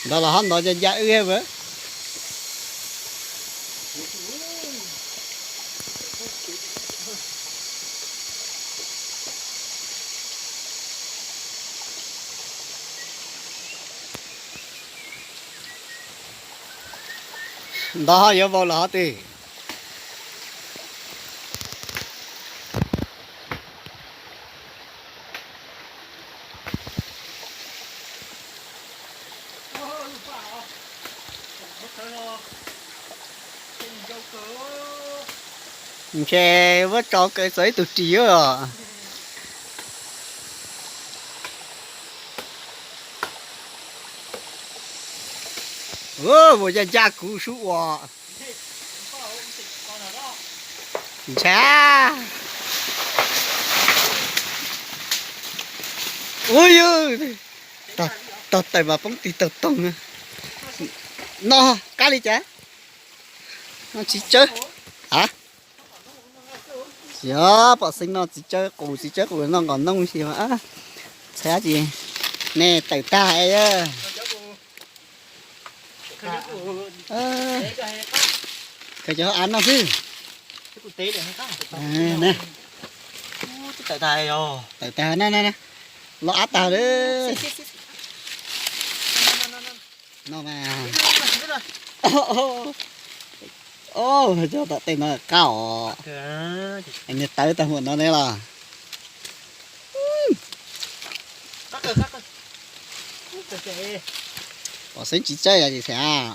Ntov los ho ntov ya ya wb mas. Ntov ho yuav vau los ho twg. Ntshe vuab tso kaw txog ib tug ris os. Mus ya ya kuv sub ua. Ntsha. Ui, tog tawm mas poob tig taug toog. No qab li cas? No txiv tsawb. A, txiv pom xeeb no txiv tsawb qus, txiv tsawb qus noj nqos noog xwb mas. Txhais tsis, nej tawm tag es. Khaws cov hauv av noj xwb. Tawm tag na, na, na, los av tag lawm. No mas. Cov tom tej no qab os. Niag tawv tag npaum no ne los. Pom xeeb tsis tsawb yog tsis xav.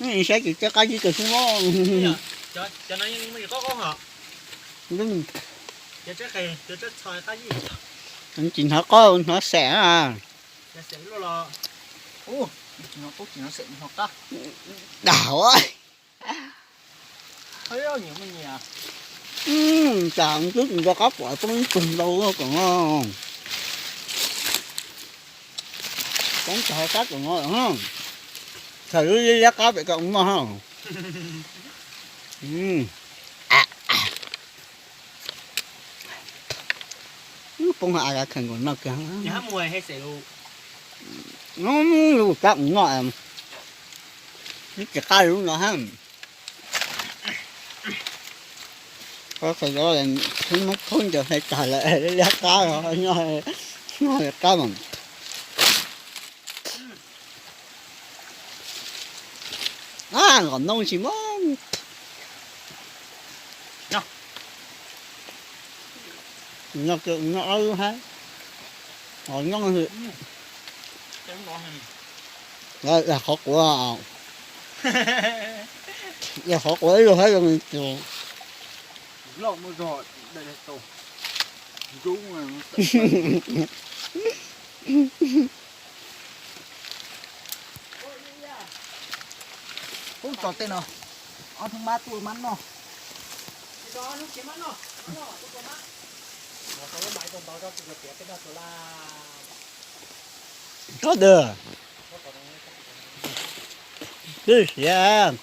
Saib tsis tsawb qab zib kawg xwb. Tsis hnov qab hnov xav. Dag. Cas twb tsis nco qab pom poob tug ntau kom no. Poob tag qab kom no. Txhais lub liab qab pem kom no. Poob ha a khaws nkaus no kiag. Lub kab no, tsis qab lub no ha. Khaws los, muab khaub ncaws hlais tag lawm, liab qab, qab mas. Nqos noog tsis muab. Noj ob lub hab. Nqos noog. Qhov quav, qhov quav ib lub hab zoo li tus. Ub, tso tej no, ob hnub mab tuaj mab noj. Tsob dawg, twb siav.